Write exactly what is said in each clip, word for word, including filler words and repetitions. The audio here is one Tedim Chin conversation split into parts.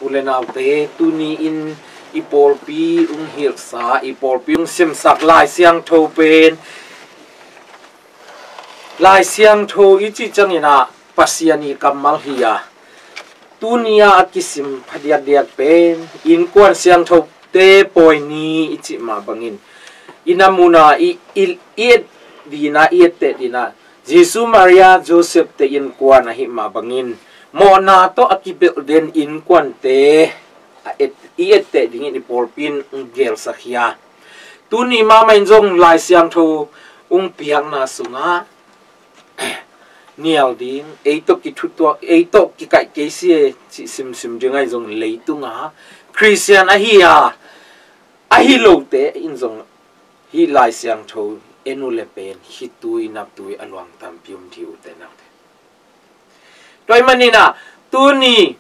U le naute, tuni in i pawlpi ung hilhsa, i pawlpi ung simsak Lai Siangtho pen, Lai Siangtho i cih ciangin ah Pasian i kammal hi a, tuni a a kisim phadiakdiak pen innkuan siangthote pawi ni i cih mah bangin, i na mun a i, i, i et ding a, i etteh ding a, Jesu, Maria, Joseph te innkuan ahih mah bangin, mawhna tawh a kipelh den innkuante a et, i etteh dingin i pawlpi in ung gelsak hi a, tuni mahmah in zong Lai Siangtho ung piakna sungah nial ding, ei tawh kithutuak, ei tawh kikaih kei si e cih simsim ding ahi zong, leitung a Khristian ahi a, ahi lote in zong hih Lai Siangtho en uh leh pen, khitui naptui a luang tampi om ding, ute naute. Tua ahih manin ah, tuni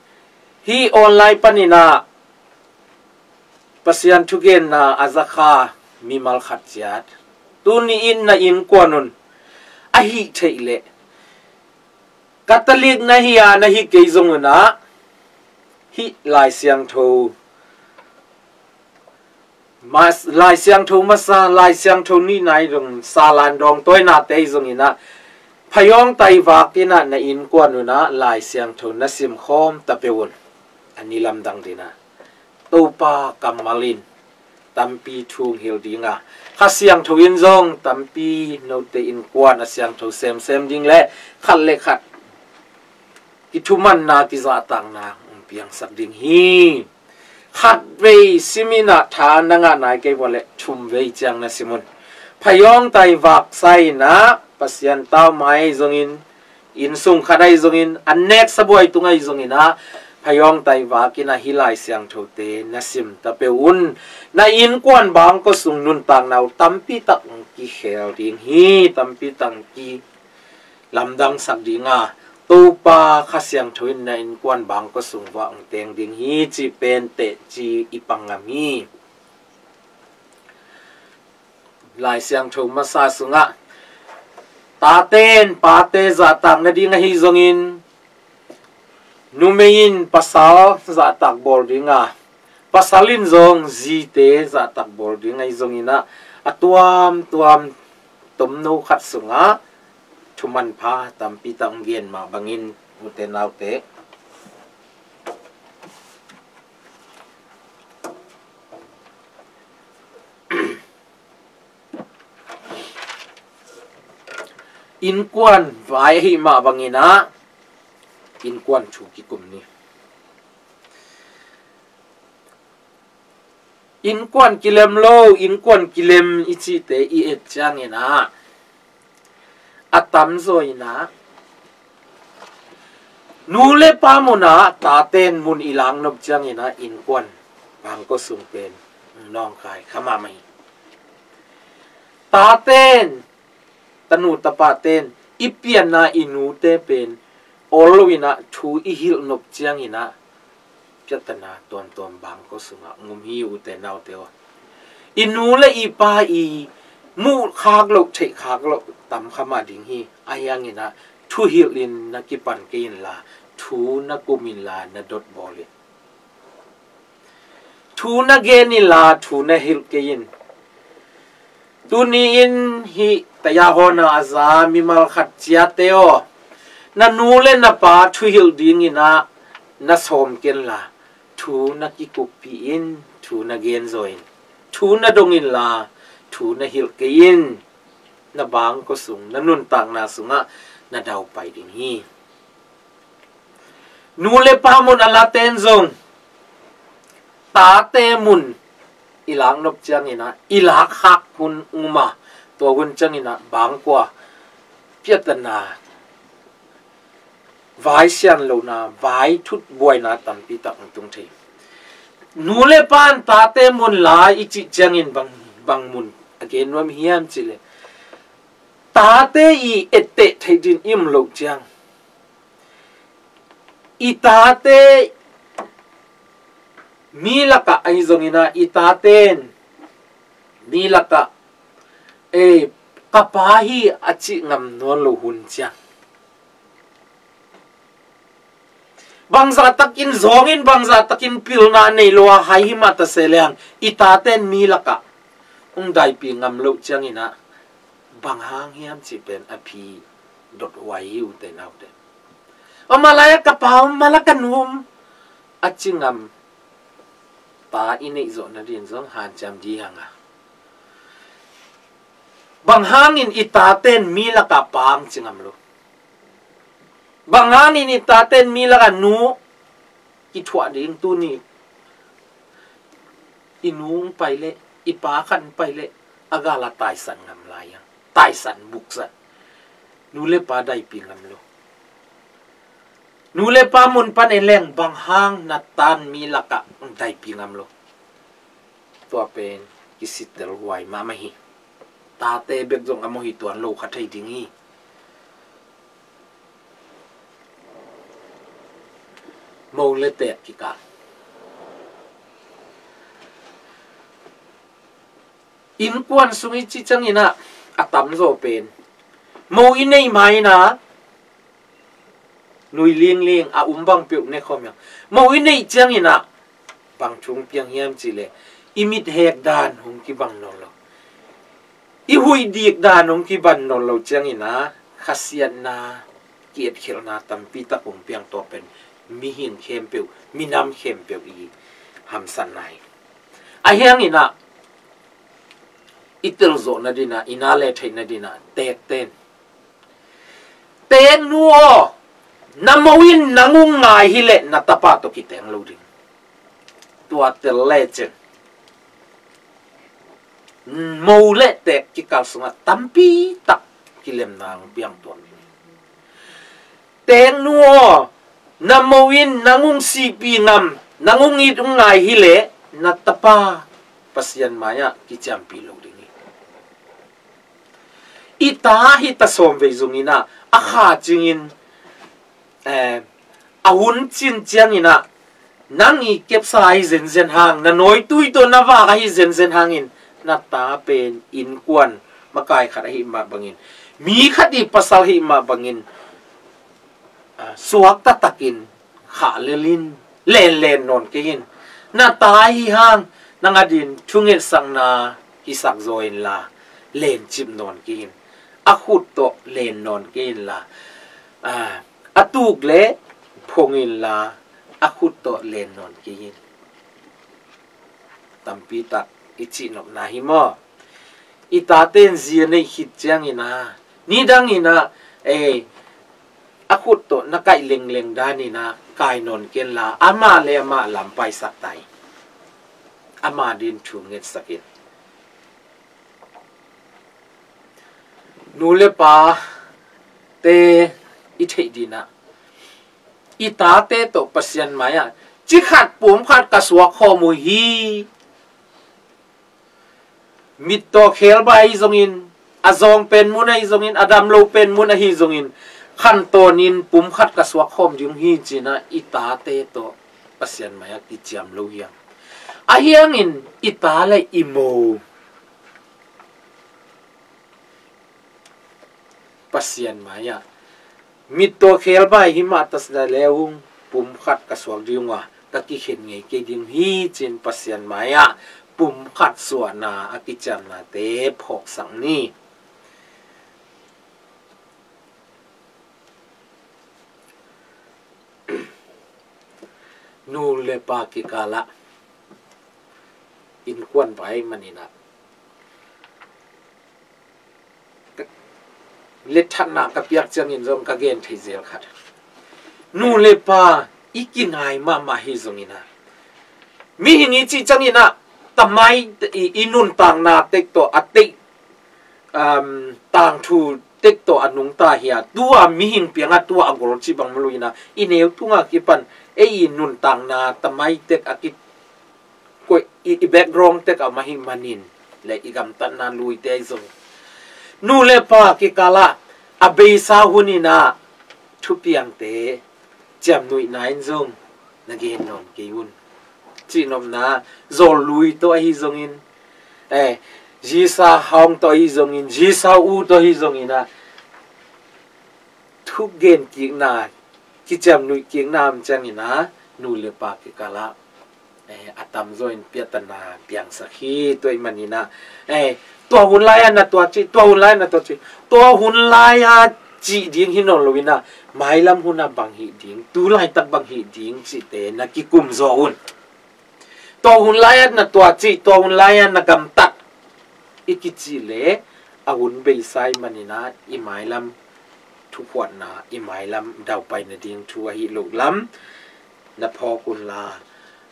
hih online panin ah Pasian thugenna a zakha mimal khat ciat, tuni in na innkuan un, ahih theih leh Catholic na hi a, na hi kei zong un ah, hih Lai Siangtho, Mas-, Lai Siangtho masa, Lai Siangtho nihna i dong, salan dawng tawinate i zongin ah, phayawng taivak in ah na innkuan un ah Lai Siangtho na simkhawm ta peuh un. A ni lamdang ding a, Topa kammal in tampi thu ung hilh ding a, Kha Siangtho in zong tampi note innkuan a siangtho semsem ding le khat le khat kithumanna, kizahtakna ung piangsak ding hi. Khatvei sim in ah tha na ngah nai kei vua leh, thumvei ciang na sim un. Phayawng taivak sa in ah, Pasian tau mai zongin, inn sung khat ahi zongin, an nek sabuai tung ahi zongin ah, phayawng taivak in ah hih Lai Siangthote na sim ta peuh un. Na innkuan bangkua sung nuntakna uh tampi tak ung kikhel ding hi, tampi tak ung ki lamdangsak ding a, Topa Kha Siangtho in na innkuan bangkua sung vua ung teng ding hi cih pen teci i pang ngam hi. Lai Siangtho masa sungah, tate in pate zahtak nading ahi zongin, numei in pasal zahtak bawl ding a, pasal in zong zite zahtak bawl ding ahi zongin ah, a tuamtuam tomno khat sungah thumanpha tampi tak ung gen mah bangin, ute naute, innkuan vai ahih mah bangin ah, innkuan thu kikum ni. Innkuan kilem lo, innkuan kilem i cihte i et ciangin ah, a tamzaw in ah, nu le pa mun ah taten mun i laknop ciangin ah, innkuan bangkua sung pen nawngkai kha mahmah hi. Taten, tanu tapaten i pianna i nute pen awl lo in ah thu i hilh nop ciangin ah, piatana tuamtuam bangkua sungah ung om hi, ute naute aw. I nu le i pa i muh khak loh, theih khak loh tam kha mah ding hi. Ahi hangin ah, thuhilh in na kipan kei inla, thu na kum inla, na dot bawl in. Thu na gen inla, thu na hilh kei in. Tuni in hih tayahona a za mimal khat ciate aw, na nu le na pa thuhilh dingin ah na sawm kenla, thu na kikuppih in, thu na genzaw in. Thu na dong inla, thu na hilh kei in. Na bangkua sung, na nuntakna sungah na daupai ding hi. Nu le pa mun a laten zong, tate mun i laknop ciangin ah, i lakkhak hun um a, tua hun ciangin ah bangkua piatana, vai sian lohna, vai thutbuaina tampi tak hong tung thei. Nu le pa in tate mun la i cih ciangin bang, bang mun a gen nuam hiam cih leh, tate i etteh theih ding i om loh ciang, i tate mi lakah ahi zongin ah, i taten mi lakah, "Ei, ka pa hi," a cih ngam nawn loh hun ciang, Bangzah takin zawng in, bangzah takin pilna nei lo a hai hi mah ta se leng, i taten mi lakah hong daipi ngam loh ciangin ah, bang hang hiam cih pen a phi dot huai hi, ute naute. Amah lai-ah ka pa om, amah lai-ah ka nu om a ci ngam ta i neih zawh nading zong hanciam ding hi hang a. Bang hangin i taten mi lakah pa hong ci ngam lo? Bang hangin i taten mi lakah nu i thuah ding tuni i nu hong pai leh, i pa khat hong pai leh, a gal a taisan ngam lai a, taisan buksan. Nu le pa daipi ngam lo. Nu le pa mun pan en leng bang hang na tan mi lakah daipi ngam lo? Tua pen kisittel huai mahmah hi. Tate bek zong a mawh hi tuan lo kha thei ding hi. Mo le teek kikal. Innkuan sung i cih ciangin ah, a tamzaw pen mo i neih ma-in ah, nui lingling a um bang peuh ne khawm hi hang. Mo i neih ciangin ah, bang thu hong piang hiam cih leh, i mit hek dan hong kibang nawn lo, i huih dik dan hong kibang nawn lo ciangin ah, khasiatna, ki-etkhelhna tampi tak hong piang, tua pen mihing khempeuh, minam khempeuh i hamsatna hi. Ahi hangin ah, i telzawh nading ah, i na le theih nading ah, teekten, teeknu aw, na mo in nang hong ngai hileh na tapa tawh kiteng lo ding. Tua tel lecin, mo le teek kikal sungah tampi tak kilemna hong piang tuan ding. Teeknu aw, na mo in nang hong sihpih ngam, nang hong it hong ngai hileh na tapa Pasian mai-ah kiciampih lo ding hi. I ta hi ta sawm vei zongin ah, a kha cingin, eh, a hun cin ciangin ah, nang i kepsa ahi zenzen hang, na nawitui tawh na vak ahi zenzen hangin, na ta pen innkuan makai khat ahi mah bangin, mi khat i pasal ahi mah bangin, ah, suakta takin khah lel in, lenlen nawn kei in. Na ta ahi hang, nang adingin thungetsakna hisak zaw inla, lencip nawn kei in. A khut tawh len nawn kei inla, ah, a tuk le phong inla, a khut tawh len nawn kei in. Tampi tak i cihnopna hi maw? I taten zi a neih khit ciangin ah, nidangin ah, eh, a khut tawh na kaih lengleng danin ah, kai nawn kei inla, amah le amah lampaisak ta in. Amah adingin thu ngetsak in. Nu le pate i theih dingin ah, i tate tawh Pasian mai-ah, ci khat pum khat ka suak khawm uh hi. Mittaw khebai ahi zongin, a zawng pen mun ahi zongin, a dam lo pen mun ahi zongin, khantawnin pum khat ka suak khawm ding hi ci-in ah, i tate tawh Pasian mai-ah kiciam lo hi hang. Ahi hangin i ta le i mo Pasian mai-ah, mittaw khebai hi mah ta se leh ung, pum khat ka suak ding uh a, ka kikhen ngei kei ding hi ci-in Pasian mai-ah pum khat suahna a kiciamnate phawksak ni. Nu le pa kikalah innkuan vai manin ah, lethatna ka piak ciangin zong ka gen thei zel khat. Nu le pa i kingai mahmah hi zongin ah, mihing i cih ciangin ah, tamai i, i nuntakna tek tawh a teih, um, tangthu tek tawh a nungta hi a, tua mihing piangah tua a gol cih bang maluh in ah, i neu tungah kipan ei i nuntakna tamai tek a ki koih, i, i background tek a om ahih manin, le i gamtatna luite ahi zong, nu le pa kikalah a beisa hun in ah thupiangte ciamnuihna in zong na gen nawn kei un. Cihnopna, zawl lui tawh ahi zongin, eh, zisa hawng tawh ahi zongin, zisa u tawh ahi zongin ah, thugen kikna kiciam nuih kikna om ciangin ah nu le pa kikal ah, eh, a tamzaw in piahtana piangsak hi. Tua ahih manin ah, eh, tua hun lai-ah na tua cih, tua hun lai-ah na tua cih, tua hun lai-ah cih ding hi nawn loin ah, mailam hun ah bang hih ding, tu laitak bang hih ding cihte na kikum zaw un. Tua hun lai-ah na tua cih, tua hun lai-ah na gamtat i kicih leh, a hun beisa ahih manin ah i mailam thuphuanna, i mailam daupai nading thu ahih loh lam na phawk unla,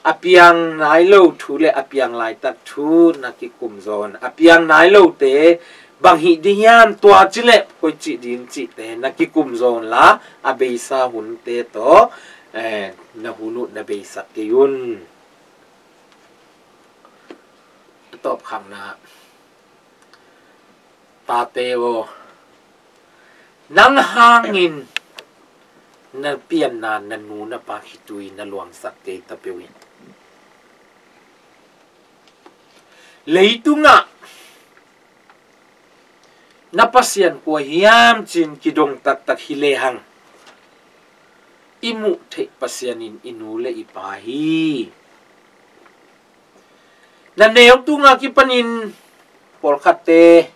a piang nai lo thu le a piang laitak thu na kikum zaw un. A piang nai lote bang hih ding hiam, tua ci leh koi cih ding cihte na kikum zaw unla, a beisa hunte tawh, eh, na hun uh na beisak kei un. A tawpkhatna, tate aw, nang hangin na pianna na nu na pa khitui na luangsak kei ta peuh in. Leitungah na Pasian kua hiam ci-in kidong taktak hi lehang, i muh theih Pasian in i nu le i pa hi. Na neu tungah kipanin pawlkhatte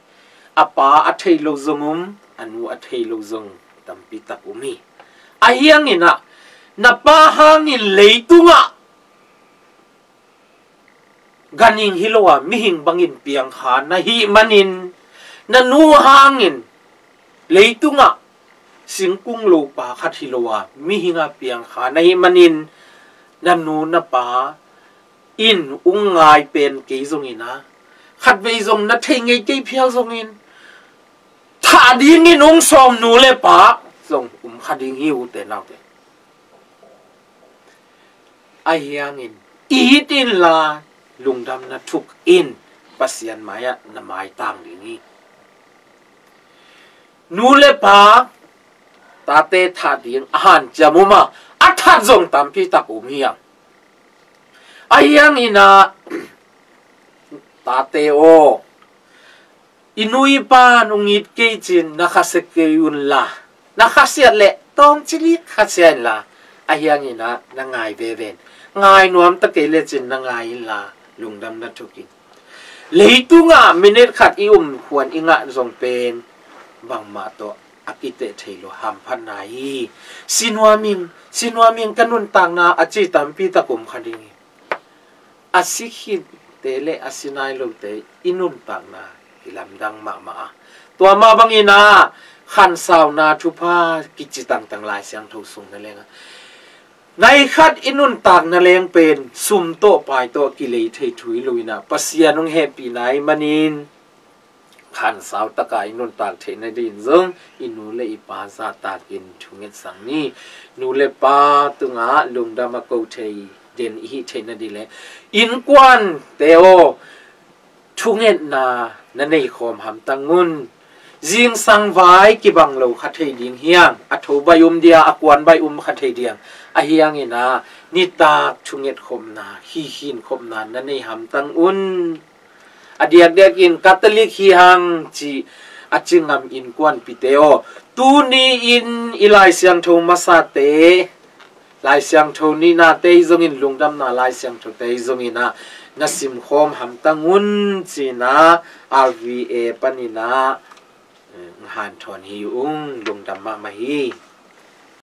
a pa a thei lo zong um, a nu a thei lo zong tampi tak um hi. Ahi hangin ah, na pa hangin leitungah ganhing hi lo a, mihing bangin piangkha na hih manin, na nu hangin leitungah singkung lopa khat hi lo a, mihing a piangkha na hih manin, na nu na pa in ung ngai pen kei zongin ah, khatvei zong na thei ngei kei phial zongin, thah dingin ung sawm nu le pa zong um kha ding hi, ute naute. Ahi hangin it inla, lungdamna thuk in, Pasian mai-ah na maitang ding hi. Nu le pa, tate thah ding a hanciam um a, a that zong tampi tak um hi hang. Ahi hangin ah, tate aw, i nu i pa in ung it kei ci-in na khasia kei unla, na khasiat leh tawmcik khasia inla, ahi hangin ah na ngai veve in. Ngai nuam ta kei lecin na ngai inla, lungdamna thuk in. Leitungah minute khat i um khuan i ngah zong pen bangmah tawh a kiteh thei lo hamphatna hi. Si nuam ing, si nuam ing, ka nuntakna a ci tampi tak um kha ding hi. A si khit te le a si nai lote i nuntakna hi lamdang mahmah a, tua mah bangin ah khansauna thupha kici tangtang Lai Siangtho sung na leng a, nai khat i nuntakna leng pen sum tawh pai tawh kilei thei thu hi lo in ah, Pasian hong hehpihna ahih manin khansau taka i nuntak theih nadingin zong i nu le i pa zahtakin thungetsak ni. Nu le pa tungah lungdam a ko thei den i hih theih nading le innkuante aw, thungetna na nei khawm hamtang un. Zingsang vai kibang lo kha thei ding hi hang, a tho baih um dia, a kuan baih um kha thei ding. Ahi hangin ah nitak thunget khopna, hihhin khopna na nei hamtang un. A diakdiakin Catholic hi hang ci a ci ngam innkuanpihte aw, tuni-in i Lai Siangtho masate, Lai Siangtho nihnate hi zongin, lungdamna Lai Siangthote hi zongin ah na simkhawm hamtang un ci-in ah R V A panin ah, eh, hanthawn hi ung. Lungdam mahmah hi.